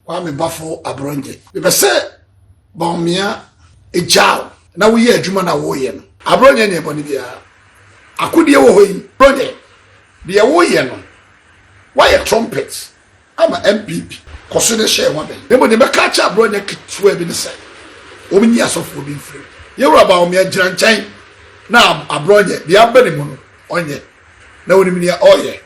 Kwame Bafo Abrɔnyɛ. Mepɛ sɛ Bawumia gyaa wo na woyɛ adwuma no a woreyɛ no. Abrɔnyɛ nyɛ bɔne biara. Akodie wɔ hɔ yi. Abrɔnyɛ, deɛ woreyɛ no, woayɛ trumpet ama NPP. Kɔ so na hyɛ ho abɛn. Na mmom deɛ mɛka akyerɛ Abrɔnyɛ ketewa bi ne sɛ, wɔnyi asɔfoɔ bi mfiri mu. Yɛwura Bawumia gyina nkyɛn na Abrɔnyɛ, deɛ aba ne mu no, ɔnyɛ. Na onim nea ɔreyɛ.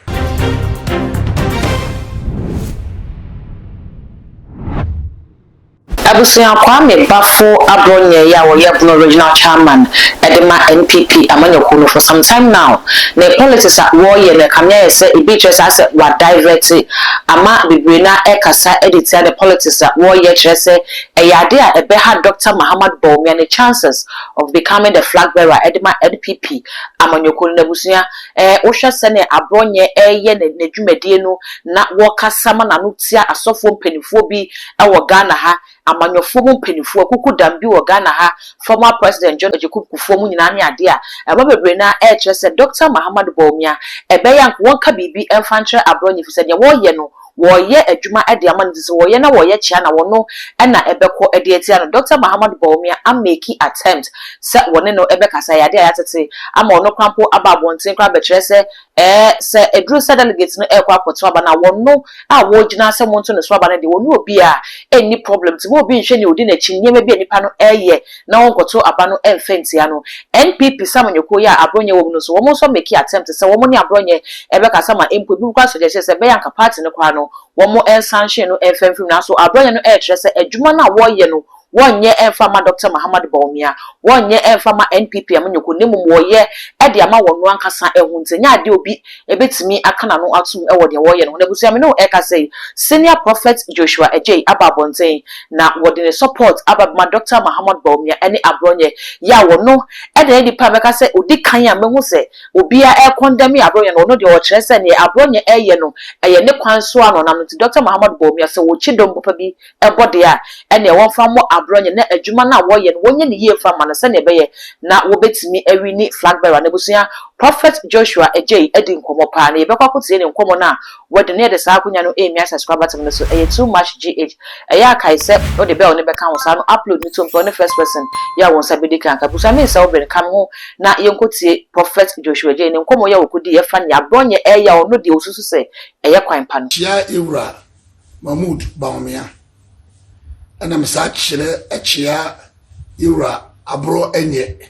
Abusua Kwame Bafo Abronyɛ yi a ɔyɛ Bono Regional Chairman de ma NPP amanyɔkuo no for some time now ne politics a wɔreyɛ no ɛkame ayɛ sɛ ebi rekyerɛ saa sɛ wa divert ama bebree no ara ɛrekasa de tia ne politics a wɔreyɛ kyerɛ sɛ ɛyɛ adeɛ a ɛbɛha Doctor Mahamadu Bawumia ne chances of becoming the flag bearer de ma NPP amanyɔkuo no n'abusua eh, wohwɛ sɛdeɛ Abrɔnyɛ reyɛ ne n'adwumadie no na wɔkasa ma n'ano tia asɔfoɔ mpaninfoɔ bi wɔ Ghana ha, amanyɔfoɔ mu mpaninfoɔ, akuku dam bi wɔ Ghana ha, former President John Agyekum Kufuor mu nyinaa ne adeɛ a ɛma bebree no ara ɛrekyerɛ sɛ Doctor Mahamadou Bawumia ɛbɛyɛ anka wɔnka biribi mfa nkyerɛ Abrɔnyɛ ɛfiri sɛ deɛ wɔreyɛ no wɔreyɛ adwuma de ama no nti sɛ wɔyɛ na wɔyɛ kyea na wɔno na ɛbɛkɔ de atia no. Doctor Mahamadou Bawumia ameki attempt sɛ wɔne no bɛkasa, ɛyɛ adeɛ a yɛatete ama ɔno koraa mpo aba abɔnten koraa abɛkyerɛ sɛ ɛɛ sɛ ɛduru sɛ delegates no ɛrekɔ akɔto aba no a wɔno a wɔgyina sɛ monto ne so aba no deɛ wɔne obiara nni problem nti ma obi nhwɛ nea ɔdi n'akyi nneɛma bi a nipa no ɛreyɛ na wɔnkɔto aba no mfa ntia no. NPP samanyɔkuo yi a Abronyɛ wɔ mu no nso, wɔn nso make attempt sɛ wɔn ne Abronyɛ bɛkasa ma mpo ebinom koraa suggest sɛ ɛbɛyɛ anka party no koraa no wɔn nsanhye no mfa mfiri mu nanso Abronyɛ no rekyerɛ sɛ adwuma no a wɔreyɛ no wɔnyɛ mfa mma Doctor Mahamadu Bawumia, wɔnyɛ mfa mma NPP amanyɔkuo na mmom wɔyɛ de ama wɔn ankasa ho nti ɛnyɛ adeɛ obi Ebetumi aka n'ano atom wɔ nea wɔreyɛ no ho. N'abusua me ne wo rekasa yi, Senior Prophet Joshua Adjei aba abɔnten na wɔde ne support aba abɛma Doctor Mahamat Bawumia ne Abrɔnyɛ yi a wɔno na ɛyɛ nipa a mɛka sɛ odi kan a mahu sɛ obiara rekɔndɛme Abrɔnyɛ no, ɔno deɛ ɔkyerɛ sɛ nea Abrɔnyɛ reyɛ no ɛyɛ ne kwan so a na ɔnam no nti Doctor Mahamat Bawumia sɛ wɔkyi dɔm papa bi bɔ deɛ a, ɛnneɛ wɔmfa mmɔ aborɔnyɛ na adwuma no a wɔyɛ no wɔnyɛ no yie mfa mma no sɛdeɛ ɛbɛyɛ na wɔbɛtumi awini flag bearer no. Abusua, Prophet Joshua Adjei adi nkɔmmɔ paa na yɛbɛkɔ akɔtie ne nkɔmmɔ no a wadi no. Yɛde saa akonya no remia subscribe button no so. Ɛyɛ too much GH. Ɛyɛ a kae sɛ wode bell no bɛka ho saa no upload no tom pɛ wo ne first person yɛ a wo nsa bɛdi kan aka. Abusua mensɛ wo bere no, ka me ho na yɛnkɔtie Prophet Joshua Adjei ne nkɔmmɔ yi a wɔkɔdiiɛ ɛfa nea aborɔnyɛ ɛreyɛ a ɔno deɛ ɔsusu sɛ ɛyɛ kwan pa no. Kyia yɛwura Mahmood Bawumia ɛna me saa kyerɛ ɛkyea yɛwura aborɔ nyɛ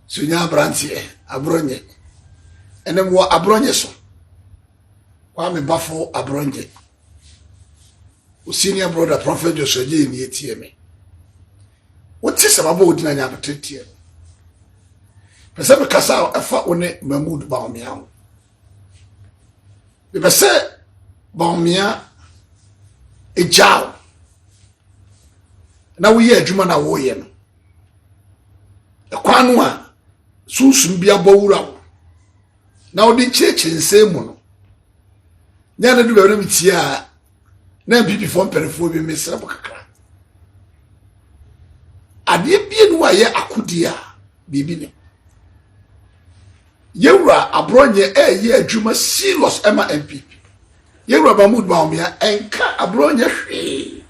so nya aberanteɛ aborɔ nyɛ ɛnɛ mewɔ aborɔ nyɛ so Kwame Bafo aborɔ nyɛ o senior brother Prophet Joshua gye ni etie me wote sɛ mabɔ odina nya abotire tie me pɛ sɛ mekasa ɛfa wo ne Mahmood Bawumia ho Mepɛ sɛ Bawumia gyaa wo na woyɛ adwuma na woyɛ no. Ɛkwan no a sunsum bi abɔ wura wo na wode kyerɛkyerɛ nsɛm mu no. Nyɛ no do baabi na metie a na mpipifoɔ mpanimfoɔ bi mesrɛ mo kakra. Adeɛ bie no a ɛyɛ akodie a biribi ne. Yɛwura Abrɔnyɛ ɛyɛ adwuma serious ɛma NPP. Yɛwura Mahmood Bawumia ɛnka Abrɔnyɛ hwee.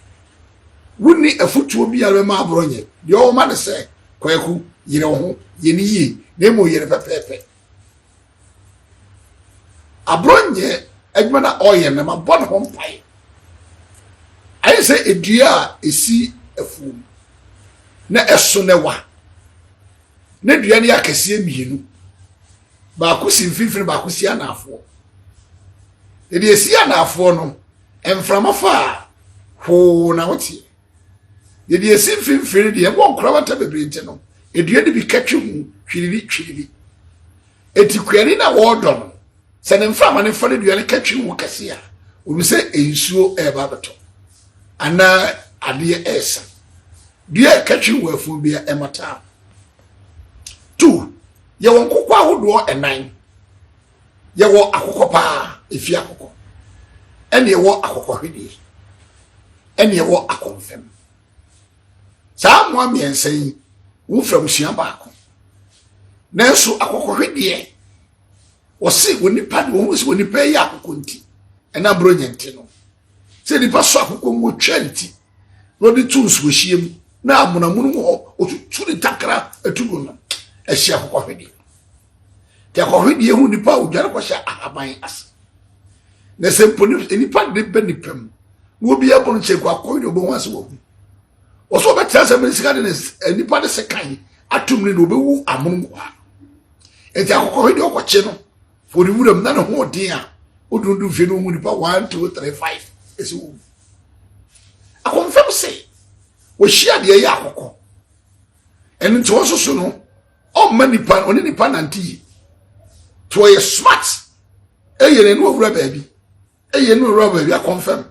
Wonni afutuo biara bɛma Abrɔnyɛ. Deɛ ɔwɔ ma ne sɛ Kwaku yere wo ho, yɛ ne yie, na emu yere pɛpɛɛpɛ. Abrɔnyɛ adwuma na ɔyɛ no ma bɔ ne ho mpae. Ayɛ sɛ edua a esi afuom na ɛso na ɛwa. Ne dua no yɛ akɛseɛ mmienu. Baako si mfimfini, baako si anaafoɔ. Na deɛ esi anaafoɔ no, mframa fa a, hoo na woteɛ. Na deɛ esi mfimfini deɛ, ɛwɔ nkorabata bebree nti no, edua no bi kɛtwe ho twiriri twiriri. Eti kuani na wɔredɔ no, sɛ ne mframa no fa ne dua no kɛtwe ho kɛse a, onim sɛ nsuo ɛreba abɛtɔ anaa adeɛ ɛresa. Dua a ɛkɛtwe wɔ afuo bi a ɛmmata. Tu, yɛwɔ nkokɔ ahodoɔ ɛnan. Yɛwɔ akokɔ paa, efi akokɔ. Ɛne ɛwɔ akokɔhwedeɛ. Ɛne ɛwɔ akɔmfɛm. Saa mmoa mmiɛnsa yi, wɔfiri abusua baako. Nanso akokɔhwedeɛ, wɔse onipa de wɔn sɛ onipa yi akokɔ nti, ɛna buronya nti no. Sɛ nipa sɔ akokɔ mu otwa ne ti na ɔde to nsuohyia mu na amonamono mu hɔ otutu ne takra atu gu no ɛhyɛ akokɔhwedeɛ. Nti akɔhwedeɛ hu nipa a odwane kɔhyɛ ahaban ase. Na sɛ mpo nipa de bɛ nipa mu na obi abɔ no kyɛ kɔ akɔhwedeɛ ɔbɛhu ase wɔ hu. Wɔsɛ ɔbɛtena sɛ mene sika de ne nipa de sekan atum ne na ɔbɛwu amono mu hɔ a. Nti akokɔhwedeɛ ɔkɔkye no Wɔ ne wuram na ne ho ɔden a odundu mfe no hu nipa 1 2 3 5 ɛsɛ wɔ mu. Akɔmfɛm se wɔhyia deɛ ɛyɛ akɔkɔ. Ɛno nti wɔn nso so no ɔmma nipa ɔne nipa nante yie. Nti ɔyɛ smart ɛyɛ n'ani ɔwura baabi. Ɛyɛ no owura baabi akɔnfɛm.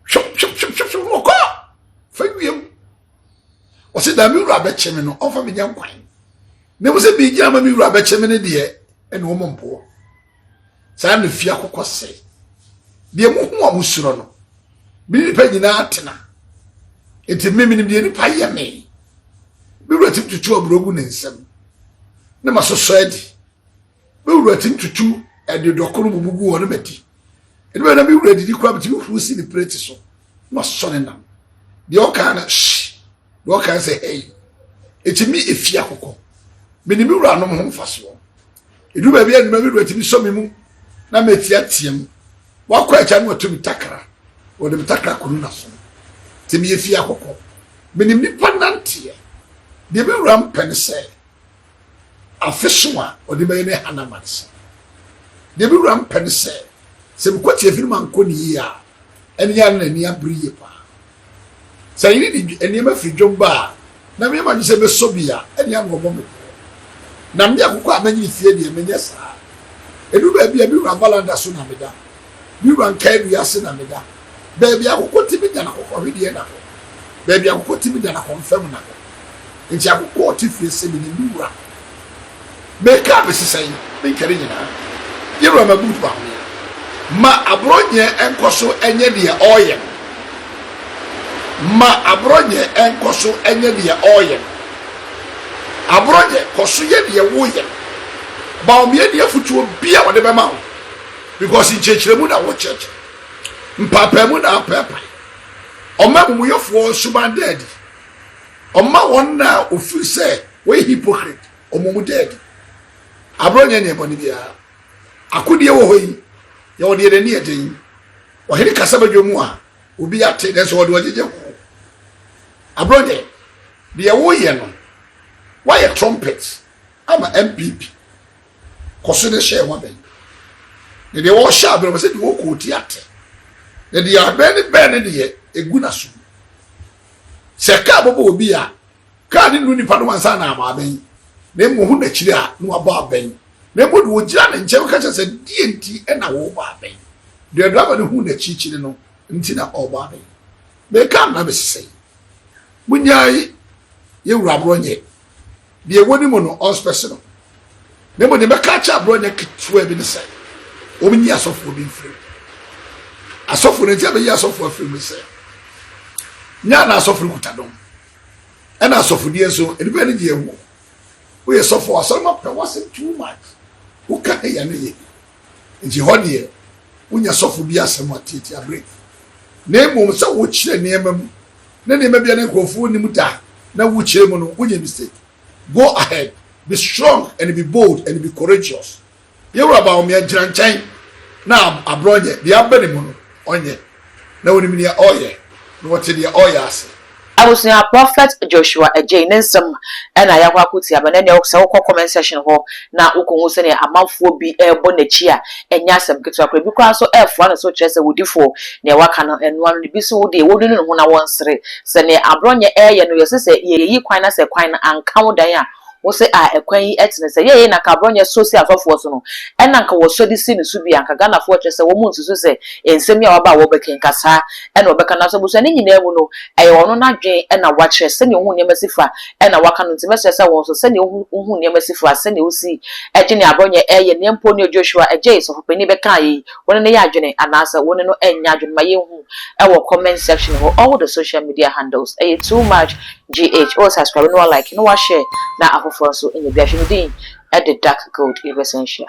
Hwɛ hwɛ hwɛ hwɛ hwɛ ɔkɔ fa wiem. Ɔsɛ da me wura bɛkye me no ɔmfa me nyɛ nkwan. Na mu sɛ birigyina ma me wura bɛkye me no deɛ ɛna wɔn mpoɔ. Saa na fie akokɔ sɛ. Deɛ mo ho a mo suro no. Me nipa nyinaa tena. Nti me menim deɛ nipa yɛ me. Me wura tim tutu aburo gu ne nsam. Ne ma sosɔ adi. Me wura tumi tutu ɛde dɔkono bubu gu hɔ na madi. Ɛde bɛyɛ na me wura didi koraa metumi huru si ne plate so na masosɔ ne nam. Deɛ ɔka no hyi, deɛ ɔka sɛ hei. Ɛtumi efi akokɔ. Mene me wura nom ho mfasoɔ. Ɛduru baabi a nnuma me wura tumi sɔ me mu na metiatea mu. Wakɔ akya no watu me takra. Wɔde me takra kɔnu n'aso. Nti meyɛ fi akokɔ. Menim nipa nanteɛ. Deɛ me wura mpɛ ne sɛ Afe so a ɔde bɛyɛ ne Hanaman se. Deɛ me wura mpɛ ne sɛ, sɛ mekɔ tiafi no mankɔ ne yie a, ɛne a na n'ani abere yie paa. Sɛ yere de nneɛma firi dwom ba a, na meyɛ m'adwene sɛ mɛsɔ bi a, ɛne a na ɔbɔ me boɔ. Na me akokɔ a manyini fie deɛ, menyɛ saa. Ɛduru baabi a, me wura valanda so na meda. Me wura nkaedua ase na meda. Baabi a akokɔ tumi da n'akokɔhwedeɛ na hɔ. Baabi a akokɔ tumi da n'akɔmfam na hɔ. Enti akokɔ a ɔte fie sɛ menim me wura. Meka abɛsi sɛn? Menka ne nyinaa. Yɛn wura Mahmood Bawumia, ma aborɔnyɛ nkɔ so nyɛ deɛ ɔreyɛ no. Ma aborɔnyɛ nkɔ so nyɛ deɛ ɔreyɛ no. Aborɔnyɛ, kɔ so yɛ deɛ woreyɛ no. Bawumia nni afotuo bi a ɔde bɛma wo because nkyerɛkyerɛmu na wokyerɛkyerɛ. Mpaapaemu na apaapae. Ɔma amumuyɛfoɔ suban da adi. Ɔma wɔn a wɔfiri sɛ wɔyɛ hypocrite wɔn mu da adi. Aberɛ nyɛ neɛ bɔne biara. Akodie wɔ hɔ yi, yɛwɔ deɛ n'ani yɛ den. Ɔhene kasa badwa mu a, obi ate nanso ɔde ɔgyegye ho. Aberɛ nyɛ deɛ woyɛ no, woayɛ trumpet ama NPP. Kɔ so ne hyɛ ho abɛn. Na deɛ wɔhyɛ abɛn wɔ sɛ deɛ wɔkɔ ti ate. Na deɛ abɛn ne bɛn ne deɛ egu n'aso. Sɛ kaa bɔbɔ obi a, kaa ne nu nipa no ansa na abɔ abɛn. Na mmom hu n'akyiri a na wabɔ abɛn. Na mmom deɛ ogyina ne nkyɛn ka kyerɛ sɛ deɛ nti na wɔrebɔ abɛn. Deɛ driver no hu n'akyirikyiri no nti na ɔrebɔ abɛn. Meka na mesesɛe. Munyae yɛ wura aborɔ nyɛ. Deɛ ɛwɔ ne mu no, ɔnspɛse no. Na mmom deɛ mɛka akyerɛ aborɔnyɛ ketewa bi ne sɛ, wɔnyi asɔfoɔ bi mfiri mu. Asɔfoɔ no nti a bɛyi asɔfoɔ afiri mu ne sɛ, nyɛ na asɔfo no kuta dɔm. Ɛna asɔfodie nso, nnipa ani gye ɛho. Woyɛ sɔfo a, asɔre ma pɛ w'asɛm too much. Woka heya no yɛ. Nti hɔ deɛ, wonya sɔfo bi asɛm a, tiatia break. Na mmom sɛ wokyerɛ nneɛma mu na nneɛma bi a na nkurɔfoɔ nnim da na wokyerɛ mu no, wonyɛ mistake. Go ahead, be strong and be bold and be courageous. Yɛwura Bawumia gyina nkyɛn na aborɔ nyɛ deɛ aba ne mu no ɔnyɛ na ɔnim deɛ ɔreyɛ na ɔte deɛ ɔreyɛ ase. Abusua Prophet Joshua Adjei ne nsɛm na yɛakɔ akɔtie aba na ɛneɛ sɛ wokɔ comment section hɔ na wokɔhu sɛdeɛ amanfoɔ bi rebɔ n'akyi a ɛnyɛ asɛm ketewa koraa ebi koraa nso refoa no so kyerɛ sɛ odifoɔ nea waka no ɛnoa no ebi nso wo deɛ wɔnunu ne ho na wɔnsere sɛ nea aborɔnyɛ reyɛ no yɛse sɛ yɛyi kwan na sɛ kwan no anka wo dan a Wo se ah ɛkwan yi ɛtene sɛ yɛyɛ na nka aborɔnyɛ sɔ si asɔfoɔ so no ɛna nka wɔsɔ de si ne so bi a nka Ghanafoɔ kyerɛ sɛ wɔn nsusu sɛ nsɛm yi a waba a wɔbɛka yi nka saa ɛna wɔbɛka nanso abusua no nyinaa mu no ɛyɛ ɔno n'adwen ɛna wakyerɛ sɛnea ohu nneɛma si fa ɛna waka no nti mɛsrɛ sɛ wɔn nso sɛnea ohu wohu nneɛma si fa sɛnea osi ɛgye nea aborɔnyɛ ɛyɛ nea mpo nea Joshua Adjei sɔfopanin bɛkaa yi wo ne no yɛ adwene anaasɛ wo ne no ɛnyɛ adwene ma yɛnhu ɛwɔ comment section hɔ all the social media handles ɛyɛ too much GH wo subscribe na wa like na wa share na afoforɔ nso anya bi ahwɛ me din de Dark Gold yɛbɛsan hyia.